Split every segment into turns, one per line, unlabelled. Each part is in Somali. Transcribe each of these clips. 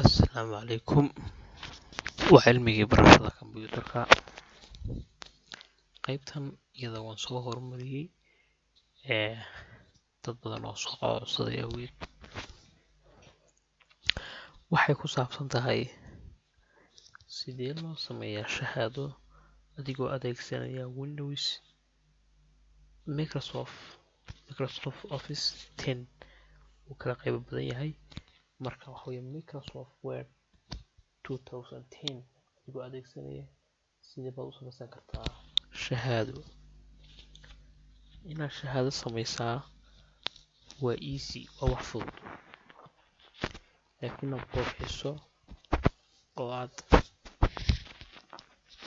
Asalaamu calaykum. Waa cilmigii barashada kombiyuutarka. Qaybtan iyada waan soo horumariyey dad badan oo soo codsaday awgeed. Waxay ku saabsan tahay sidee loo sameeyaa shahaado adigoo adeegsanaya Windows Microsoft Office 10. Wuu kala qaybo badan yahay. Marka waxa weeye Microsoft Word 2010 adigoo adeegsanaya, sidee baad u samaysan kartaa shahaado? Inaad shahaado samaysaa waa easy, waa wax fudud, laakiin inaad qurxiso oo aad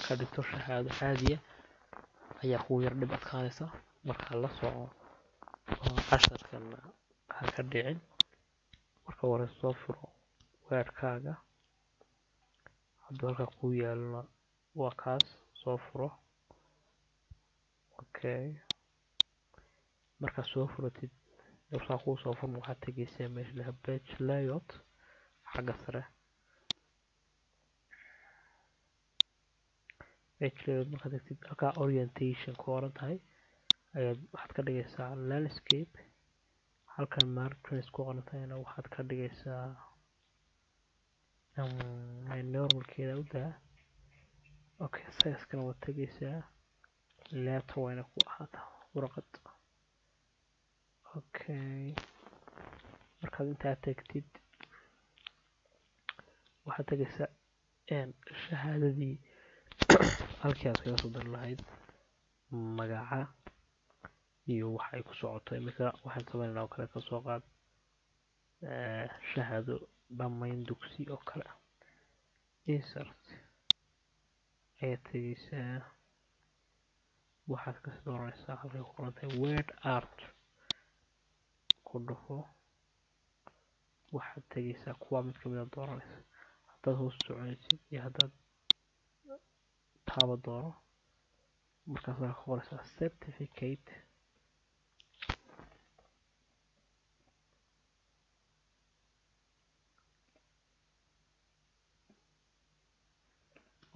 ka dhigto shahaado caadiya ayaa kugu yar dhib adkaanaysa. Marka la soco oo casharkan ha ka dhicin. Marka hore soo furo Wordkaaga. Hadduu halkaa kuu yaalona waa kaas, soo furo. Okay, markaad soo furatid, saa kuu soo furmo, waxaad tegeysaa meesha laha page layout xagga sare. Page layout markaad tagtid, halkaa orientation ku qoran tahay ayaad waxaad ka dhigaysaa landscape. Halkan margins ku qoran tahayna waxaad ka dhigaysaa normalkeeda u daa. Okay, size-kana waad tegeysaa, letter waa inay ku ahaataa warqad. Okay, markaad intaa tagtid, waxaad tegeysaa shahaadadii halkii aad kaga soo dari lahayd magaca iyo waxa ay ku socoto. Iminka waxaan sameynaa oo kale, kasoo qaad shahaado dhammayn dugsi oo kale. Insert ayaad tegeysaa, waxaad kasii dooranaysaa halkay ku qoran tahay word art, ku dhufo. Waxaad tegeysaa kuwa mid kamid a dooranaysa, haddaad hoos soconaysid iyo haddaad taaba dooro. Markaas waxaad ku qoraysaa certificate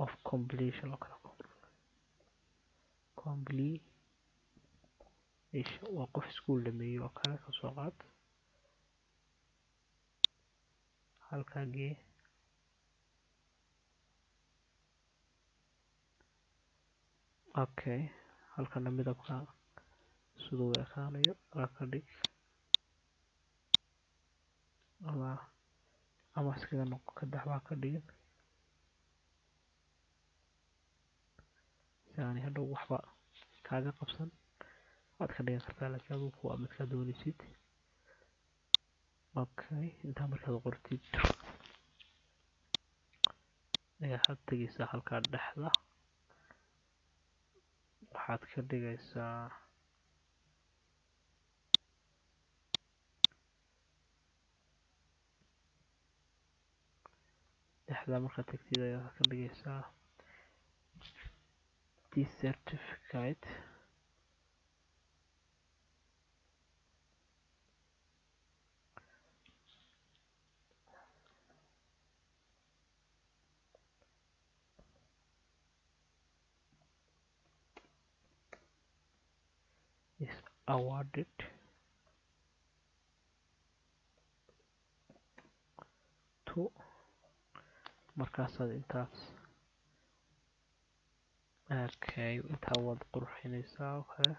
of completion oo kale. Completion waa qof iskuul dhameeyey oo kale, kasoo qaad. Halkaa gee. Okay, halkana midabka siduu u ekaanayo ka dhig ama iskaga noqo kadex baa ka dhigin, si aanay hadhow waxba kaaga qabsan. Waad ka dhigan kartaa, laakiin adigu kuwa midkaa doonaysid. Okay, intaa markaad qortid waxaad tegeysaa halkaa dhexda, waxaad ka dhigaysaa dhexda. Markaad tagtid ayaad ka dhigaysaa this certificate is awarded to. Markaasaad intaas, okay, intaa waad qurxinaysaa oo kale.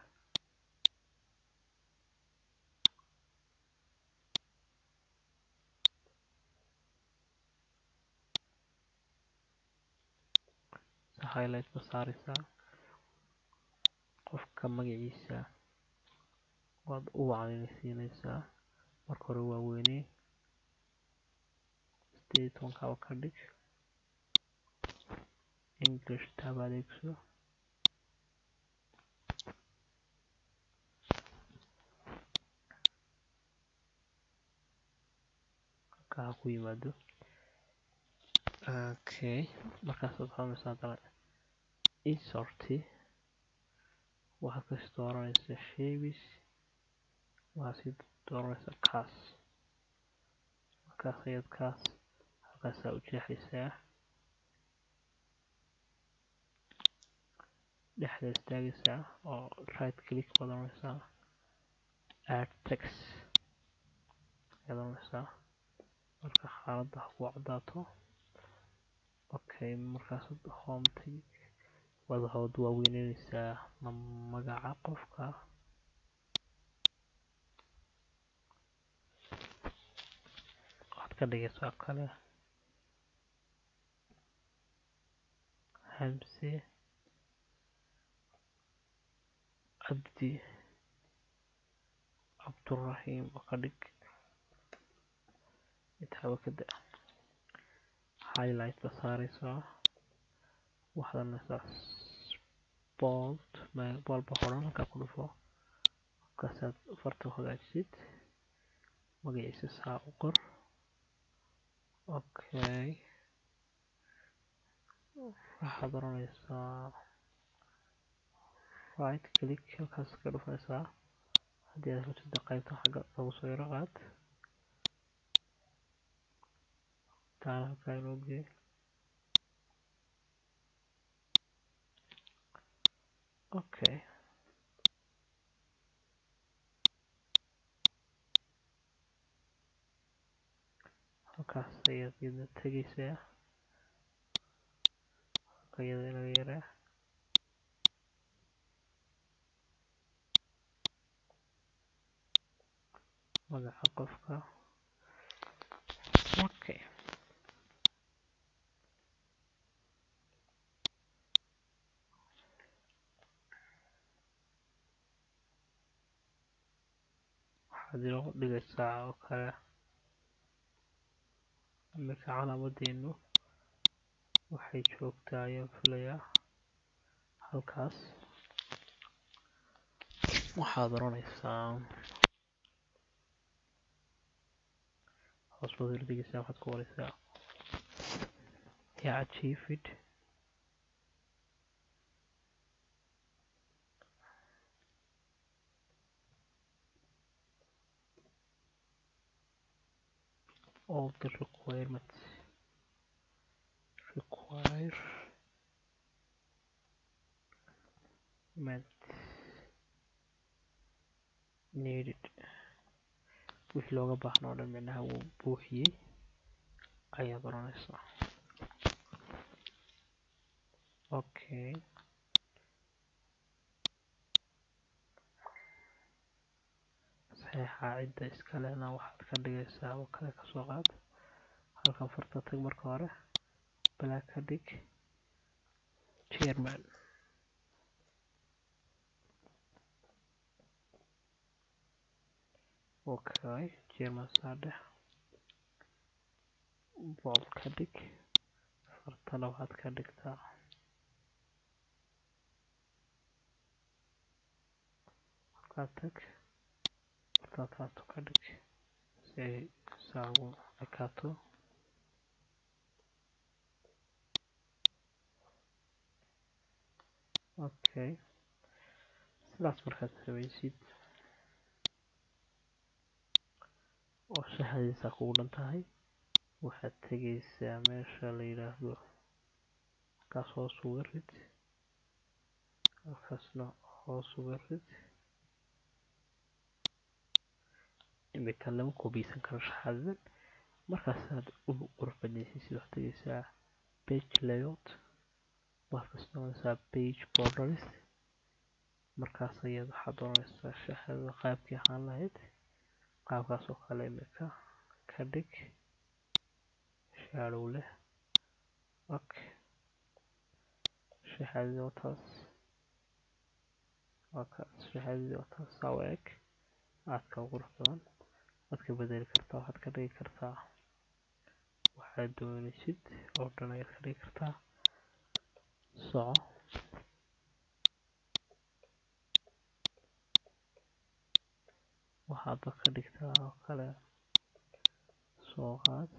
Highlight ba saaraysaa, qofka magaciisa waad u wacnaysiinaysaa. Marka hore waa weynee, 18kaaba ka dhig. English tab adeegso. Halkaa ha ku yimaado. Okay, markaasaad waxaad haddana insert, waxaad kasi dooranaysaa shapes, waxaad sii dooranaysaa kaas. Markaas ayaad kaas halkaa Halkaasaa u jeexaysaa, dhexda istaagaysaa oo right click baad oranaysaa, add text ayaad oranaysaa. Marka xaaladda ha ku caddaato. Okay, markaas home tag waad waxaad waaweynanaysaa magaca qofka. Waxaad ka dhigaysaa kale Hamse Cabdi Cabduraxiim oo ka dhig. Intaaba ka da highlight ba saaraysaa, waxaad oranaysaa bold, bold ba horan halkaa ku dhufo. Halkaasaad farta u hagaajisid, magaciisa saa u qor. Okay, waxaad oranaysaa right click, halkaas ka dhufanaysaa. Haddii aad rabtid qaybta xagga lagu soo yaro qaad, taana halkaa inoo gee. Okay, halkaas ayaad iyadna tegaysaa, halka iyada inaga yaraa. Magaca qofka. Okay, waxaad inoo dhigaysaa oo kale iminka calaamadeenu waxay joogtaa ayaan filayaa halkaas. Waxaad oranaysaa hoos baad dhigaysaa, waxaad ku qoraysaa he achieved all the requirements needed. Wixii looga baahnaa oo dhan micnaha wuu buuxiyey ayaad oranaysaa. Okay, saxiixa cidda iskalena waxaad ka dhigaysaa oo kale kasoo qaad. Halkan farta tag, marka hore black ka dhig, chairman. Okay, chairman saadhex, bold ka dhig, fartana waxaad ka dhigtaa halkaa tag, fartaa taato ka dhig si ay saa ugu ekaato. Okay, sidaas markaad samaysid oo shaxdiisa kugu dhan tahay, waxaad tegaysaa meesha la yidhaahdo, halkaas hoos uga rid, halkaasna hoos uga rid. Imika lama koobiyeysan karo shaxaadadan. Markaasaad u qurux badnaysiisid, waxaad tegaysaa page layout, waxaad kasii doonaysaa page borders. Markaas ayaad waxaad doonaysaa shaxaadada qaabkii ahaan lahayd, qaabkaas oo kale imika ka dhig, shadow leh. Okay, shaxaadadii waa taas, waa kaas shaxaadadii waa taas, saa u eg aadka u qurux badan. Waad ka bedeli kartaa, waxaad ka dhigi kartaa waxaad doonaysid oo dhan ayaad ka dhigi kartaa. Soco, waxaad ka dhigtaa oo kale soo qaad.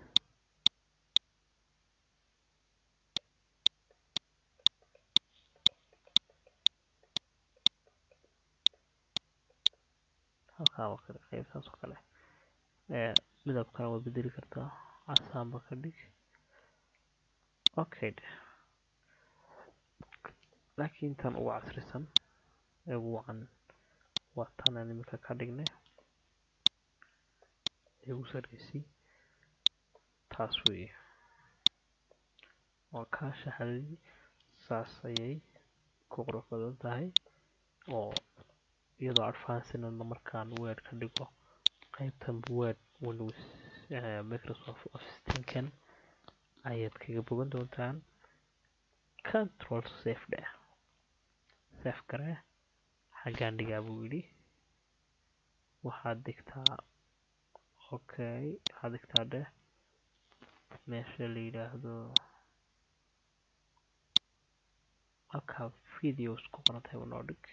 Halkaa oo kale qaybtaas oo kale midabkana waad bedeli kartaa, casaanba ka dhig. Okay, laakiin tan ugu casrisan ee ugu wacan waa tan aan imika ka dhignay ee ugu sarreysay, taas weeye. Waa kaa shahaadadii, saas ayay ku qurux badan tahay oo iyadoo advanced markaan Word ka dhigo qaybtan Word, Windows, Microsoft Office 10kan ayaad kaga bogan doontaan. Control save dheh, save garee. Xaggaan dhigaa buu yidhi. Waxaad dhigtaa, okay, waxaad dhigtaa dheh meesha la yidhaahdo halkaa videos ku qoran tahay noo dhig.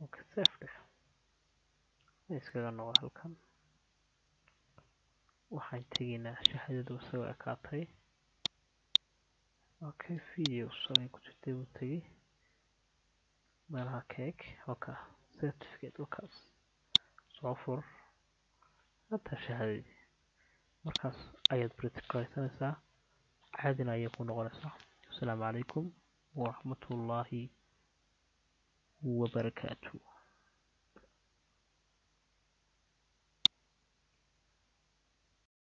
Okay, save dheh, iskaga noqo. Halkan waxaan tegaynaa shahaadadu isagoo ekaatay. Okay, videos ayay ku jirtay buu tegay meelaha keeg. Okay, certificate wakaas soo fur hataa shahaadadii. Markaas ayaad print garaysanaysaa, caadina ayay ku noqonaysaa. Asalaamu calaykum waraxmatullaahi wabarakaatu.